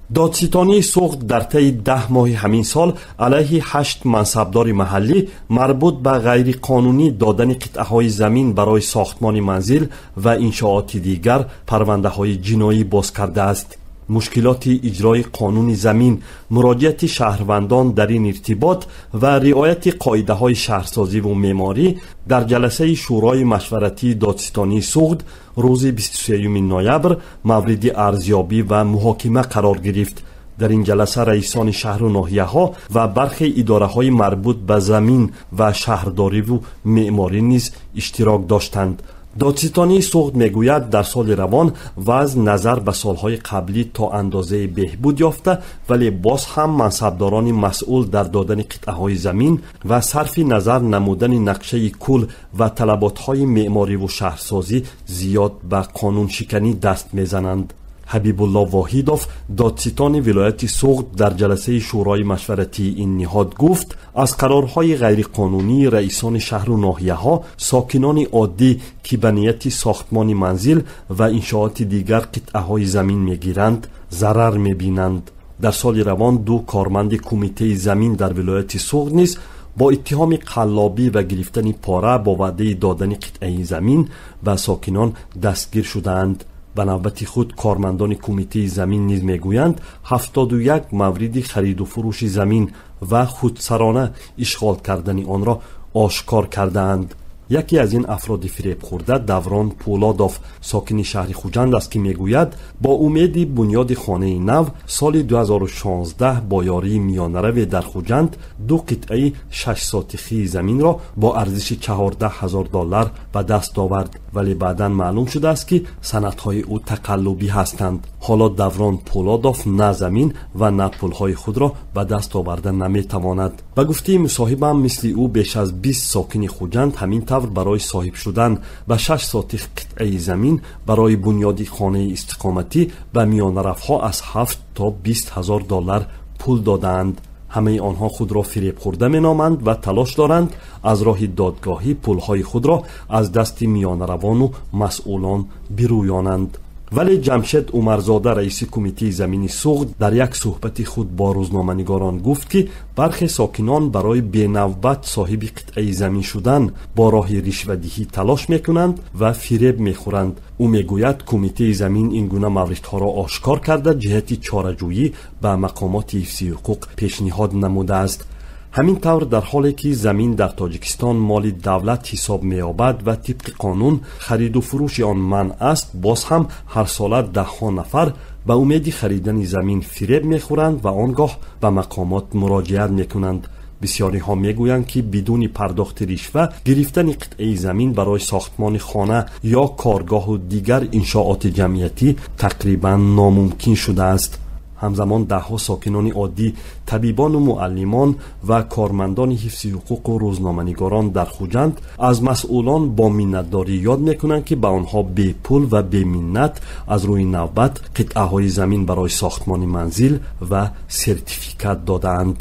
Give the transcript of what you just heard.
Додситонии Суғд дар таи 10 моҳи ҳамин сол алайҳи 8 мансабдори маҳаллӣ марбут ба ғайриқонунӣ додани қитъаҳои замин барои сохтмони манзил ва иншооти дигар парвандаҳои ҷиноӣ боз кардааст. Мушкилоти иҷрои қонуни замин, муроҷиати шаҳрвандон дар ин иртибот ва риояти қоидаҳои шаҳрсозиву меъморӣ дар ҷаласаи Шӯрои машваратии додситонии Суғд рӯзи 23 ноябр мавриди арзёбӣ ва муҳокима қарор гирифт. Дар ин ҷаласа раисони шаҳру ноҳияҳо ва бархе идораҳои марбут ба замин ва шаҳрдориву меъморӣ низ иштирок доштанд. Додситонии Суғд мегӯяд, дар соли равон вазъ назар ба солҳои қаблӣ то андозаи беҳбуд ёфта, вале боз ҳам мансабдорони масъул дар додани қитъаҳои замин ва сарфи назар намудани нақшаи кул ва талаботҳои меъмориву шаҳрсозӣ зиёд ба қонуншиканӣ даст мезананд. Ҳабибулло Воҳидов, додситони вилояти Суғд, дар ҷаласаи Шӯрои машваратии ин ниҳод гуфт, аз қарорҳои ғайриқонунии раисони шаҳру ноҳияҳо сокинони оддӣ, ки ба нияти сохтмони манзил ва иншооти дигар қитъаҳои замин мегиранд, зарар мебинанд. Дар соли равон 2 корманди кумитаи замин дар вилояти Суғд низ бо иттиҳоми қаллобӣ ва гирифтани пора бо ваъдаи додани қитъаи замин ба сокинон дастгир шудаанд. Ба навбати худ кормандони кумитаи замин низ мегӯянд, 71 мавриди хариду фурӯши замин ва худсарона ишғол кардани онро ошкор кардаанд. Яке аз ин афроди фиребхӯрда Даврон Пӯлодов, сокини шаҳри Хуҷанд аст, ки мегӯяд, бо умеди бунёди хонаи нав соли 2016 бо ёрии миёнараве дар Хуҷанд 2 қитъаи 6 сотихии заминро бо арзиши 14 000 доллар ба даст овард, вале баъдан маълум шудааст, ки санадҳои ӯ тақаллубӣ ҳастанд. Ҳоло Даврон Пӯлодов на замин ва на пулҳои худро ба даст оварда наметавонад. Ба гуфтаи мусоҳибам, мисли ӯ беш аз 20 сокини Хуҷанд ҳамин тавр барои соҳиб шудан ба 6 сотих қитъаи замин барои бунёди хонаи истиқоматӣ ба миёнаравҳо аз 7 то 20 ҳазор доллар пул додаанд. Ҳамаи онҳо худро фиребхӯрда меноманд ва талош доранд аз роҳи додгоҳӣ пулҳои худро аз дасти миёнаравону масъулон бирӯёнанд. Вале Ҷамшед Умарзода, раиси кумитаи замини Суғд, дар як суҳбати худ бо рӯзноманигорон гуфт, ки бархе сокинон барои бенавбат соҳиби қитъаи замин шудан бо роҳи ришвадиҳӣ талош мекунанд ва фиреб мехӯранд. Ӯ мегӯяд, кумитаи замин ин гуна мавридҳоро ошкор карда, ҷиҳати чораҷӯӣ ба мақомоти ҳифзи ҳуқуқ пешниҳод намудааст. Ҳамин тавр, дар ҳоле ки замин дар Тоҷикистон моли давлат ҳисоб меёбад ва тибқи қонун хариду фурӯши он манъ аст, боз ҳам ҳарсола даҳҳо нафар ба умеди харидани замин фиреб мехӯранд ва он гоҳ ба мақомот муроҷиат мекунанд. Бисёриҳо мегӯянд, ки бидуни пардохти ришва гирифтани қитъаи замин барои сохтмони хона ё коргоҳу дигар иншооти ҷамъиятӣ тақрибан номумкин шудааст. Ҳамзамон даҳҳо сокинони оддӣ, табибону муаллимон ва кормандони ҳифзи ҳуқуқу рӯзноманигорон дар Хуҷанд аз масъулон бо миннатдорӣ ёд мекунанд, ки ба онҳо бепул ва беминнат аз рӯи навбат қитъаҳои замин барои сохтмони манзил ва сертификат додаанд.